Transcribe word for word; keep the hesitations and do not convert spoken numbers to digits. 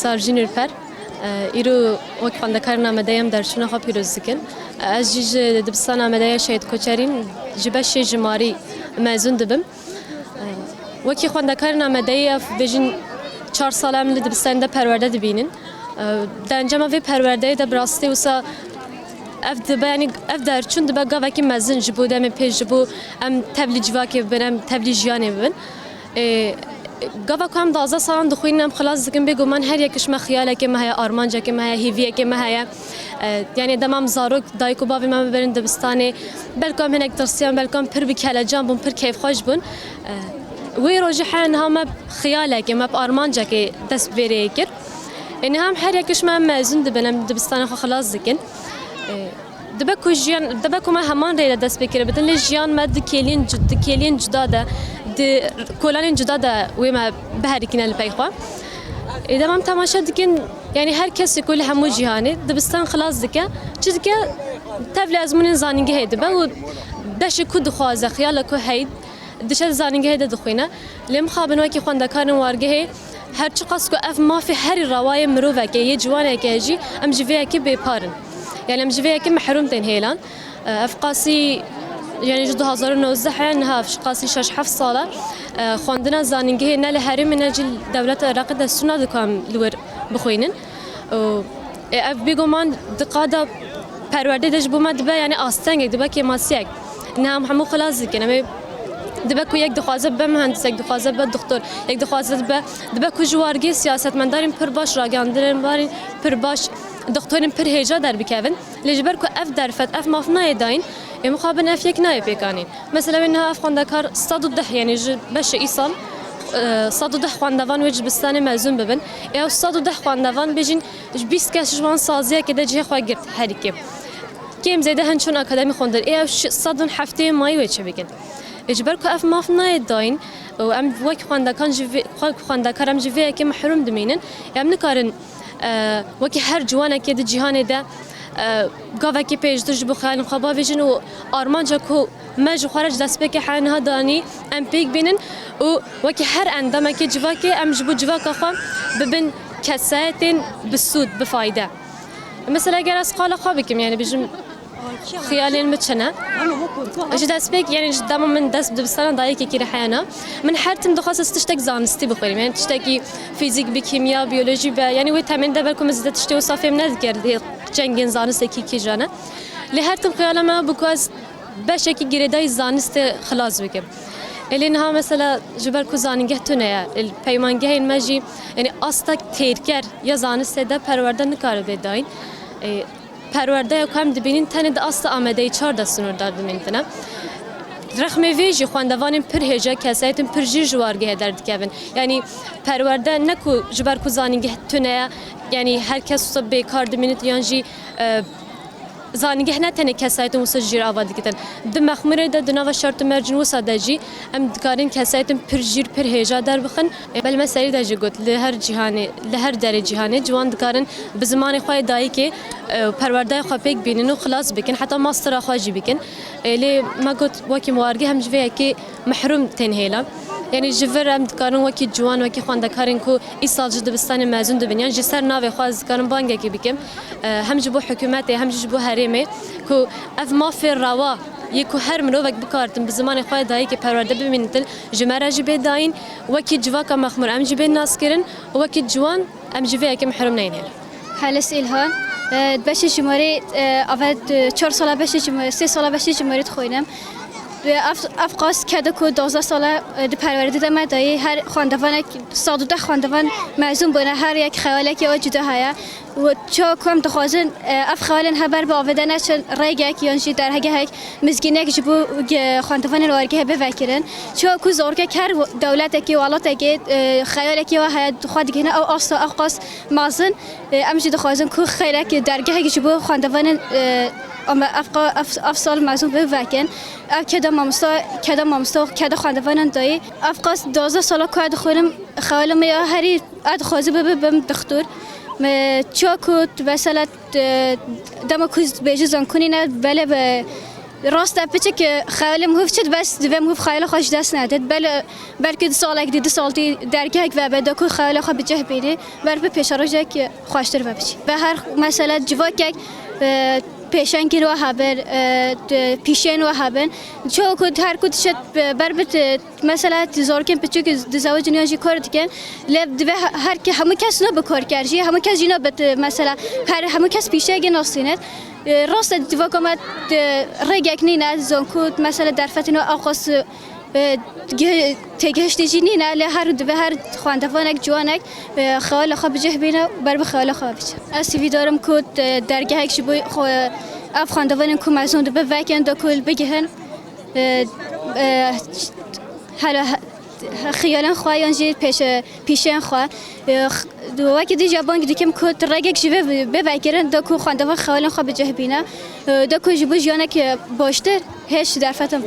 Sarjî Nûrper, e, îro wek xwendekarên amadeyê em derçûna xwe pîroz dikin. Ez jî ji dibistana amadeyê Şehîd Koçerîn ji beşê jimarî mezûn dibim. E, wekî xwendekarên amadeyê ev bêjin çar sal em li dibistanê de perwerde dibînin. E, di encama vê perwerdeyê de bi rastî wisa ev dibe, yanî ev derçûn dibe gavekî mezin ji bo demê pêş, ji bo em tevlî civakê bibin, em tevlî jiyanê bibin. Ê, gava ku em duwazdeh salan dixwînin, em xilas dikin, bêguman her yek ji me xiyalekê me heye, armancekê me heye, hêviyekê me heye. E, yanî dema em zarok, dayik û bavê me biberin dibistanê, belka em hinek tirsiyan, belka em pir bi kelecan bûn, pir keyfxweş bûn. E, wê rojê heya niha me bi xiyalekê, me bi armancekê dest bi vê rêyê kir. Ê, niha em her yek ji me em mezûn dibin, em dibistana xwe xilas dikin. E, Dibe ku jiyan, dibe ku me heman rê de dest pê kiribin, lê jiyan me di kêliyên cu-, di kêliyên cuda de, di kolanên cuda de wê me biherikîne li pey xwe. Ê, dema em temaşe dikin, yanî her kesê ku li hemû cîhanê dibistan xilas dike, çi dike, tevlî ezmûnên zanîngehê dibe û beşê ku dixwaze, xiyala ku heyî, diçe di zanîngehê de dixwîne. Lê mixabin wekî xwendekarên wargehê, her çiqas ku ev mafê herî rewayê mirovekê yê ciwanekê jî, em ji vê yekê bêpar in. Yanî em ji vê yekê mehrûm tên hêlan. Ev qasî, yanî ji du hazar û nozdeh e niha ev ji qasî şeş heft sal e. Xwendina zanîngehê ne li herêmê ne jî li dewleta Iraqê destû nade ku em li wir bixwînin. Û, e, ev bêguman di qada perwerdê de ji bo me dibe, yanî astengek, dibe kêmasiyek. Niha em hemû xilas dikin. Em ê, dibe ku yek dixwaze bibe mihendis, yek dixwaze bibe doktor, yek dixwaze dibe, dibe ku ji wargê siyasetmendarên pir baş, ragihandinên barî pir baş, doktorên pir hêja derbikevin. Lê ji ber ku ev derfet, ev maf nayê dayîn, ê mixabin ev yek nayê pêkanîn. Mesela wê niha ev xwendekar sed û deh, yanî ji beşê îsal, e, sed û deh xwendevan wê ji dibistanê mezûn bibin. Ê ew sed û deh xwendevan bêjin, ji bîst kes ji wan saziyekê de cihê xwe girt herî kêm. Kêm zêde hin çûn akademî xwendin. Ê ew şi-, sed û heftê mayî wê çi bikin? Ê ji ber ku ev maf nayê dayîn û em wek xwendekan ji vê, xwe-, xwendekar em ji vê yekê mehrûm dimînin, em nikarin, e, wekî her ciwanekê di cîhanê de, e, gavekî pêştir ji bo xeyalên xwe bavêjin û armanca ku me ji xwe re ji destpêkê heya niha danî, em pêk bînin û wekî her endamekê civakê em ji bo civaka xwe bibin kesayetên bi sûd, bi fayde. Mesela eger ez qala xwe bikim, yanî bijim xiyalên min çi ne? Ji destpêk, yanî ji dema min dest bi dibistana dayikê kir heyana, min her tim dixwest ez tiştek zanistî bixwînim. Yanî tiştekî fîzîk bi, kîmya, biyolojî be. Yanî wê temên de belku min zêde tiştê wisa fêm nedikir, lê cengên zanistekî kîjan e. Lê her tim xiyala me bû ku ez beşekî girêdayî zanistê xilas bikim. Ê lê niha mesela ji ber ku zanîngeh tune ye, ê peymangehên me jî, yanî asta têrker ya zanistê de perwerde nikare bê dayîn. Ê, perwerdeya ku em dibînin tenê di asta Amedeyê çar de sinûrdar dimînitine. Rexmê vê jî xwendevanên pir hêja, kesayetên pir jîr ji wargehê derdikevin. Yanî perwerde ne ku ji ber ku zanîngeh tune ye, yanî her kes wisa bêkar dimînit yan jî, e, zanîngeh ne tenê kesayetên wisa jîr ava digitin. Di mexmûrê de, di nava şert û mercên wisa de jî em dikarin kesayetên pir jîr, pir hêja derbixin. Belê me serî de jî got, li her cîhanê, li her derê cîhanê ciwan dikarin bi zimanê xwe yê dayikê, e, perwerdeyê xwe pêk bînin û xilas bikin, heta mastera xwe jî bikin. E, lê me got, wekî wargeh em ji vê yekê mehrûm tên hêlan. Yanî ji vir em dikarin wekî ciwan, wekî xwendekarên ku îsal ji dibistanê mezûn dibin, yan ji ser navê xwe ez dikarim bangekî bikim. E, hem ji bo hikûmetê, hem jî ji bo herêmê ku ev mafê rewa yê ku her mirovek bikaritin bi zimanê xwe yê dayikê perwerde bimînitin, ji me re jî bê dayîn, wekî civaka mexmûr em jî bên naskirin û wekî ciwan em ji vê yekê mehrum neynin. Heles Îlhan, e, beşê jimarê, e, ava, e, çar sala beşê jimarê, sê sala beşê jimarê dixwînim. E, ev, ev qas kede ku duwazdeh sala, e, di perwerdê de me dayî, her xwendevanek, sed û deh xwendevan mezûn bûne, her yek xeyalekî ew cuda heye. Û çawa ku em dixwazin, e, ev xeyalên heber bi avê de neçin, rêgek yan jî derhegehek, mizgînek ji bo ge-, xwendevanên wargehê bivekirin. Çawa ku zarokek her w-, dewletekê, welatekê, e, xeyalekê we heye, xwe digihîne ew asta, ew qas mezin. E, em jî dixwazin ku xeylek dergehek ji bo xwendevanên, e, ama ev qa-, ev, ev sal mezûn bivekin. Ev keda mamosta, keda mamosta, keda xwendevanên dayî. Ev qas duwazdeh sala ku ez dixwînim, xeyala me ya herî ez dixwazim bibe, bim dixtor. Me çawa ku tu mesela, e, dema ku bêjî zankunî ne, belê be, Rast e, piçik, e, xeyalê mihûv çi dibes, divê mihûv xeyala xwe ji dest nede. Bel-, belkî di salek dî, du sal dî dergehek vebe, da ku xeyala xwe bi cih bînî, ber bi pêşerojek, e, xweştir ve biçî. Ve her mesela civakek, e, pêşengî we hebin, e, d-, pîşên we hebin. Çoku her ku dişet, e, ber bi, e, mesela zarokên piçûk dizewicin yan jî kar dikin. Lê divê he-, her ke-, hemû kes ne bi kar ker jî, hemû kes jî ne bi, e, mesela her, hemû kes pîşeyekê nasîne. E, rast e, civaka me, e, rêgek nîne, zanku, mesela derfetên wê aqas, e, ge-, têgihiştî jî nîne, lê her dibe her xwendevanek, ciwanek, e, xeyala xwe bi cih bîne, ber bi xeyala xwe biçe. Ez hîvîdar im ku, e, dergehek ji bo xwe, ev xwendevanên ku mezin dibe vekin, da ku li bigihin, e, e, hele, xiyalên xwe yan jî pêş-, pîşên xwe. Wekî dî jî bang dikim ku tu rêgek ji vê bivekirin, da ku xwendevan xeyalên xwe bi cih bîne, da ku ji bo jiyanek baştir hêj derfetin.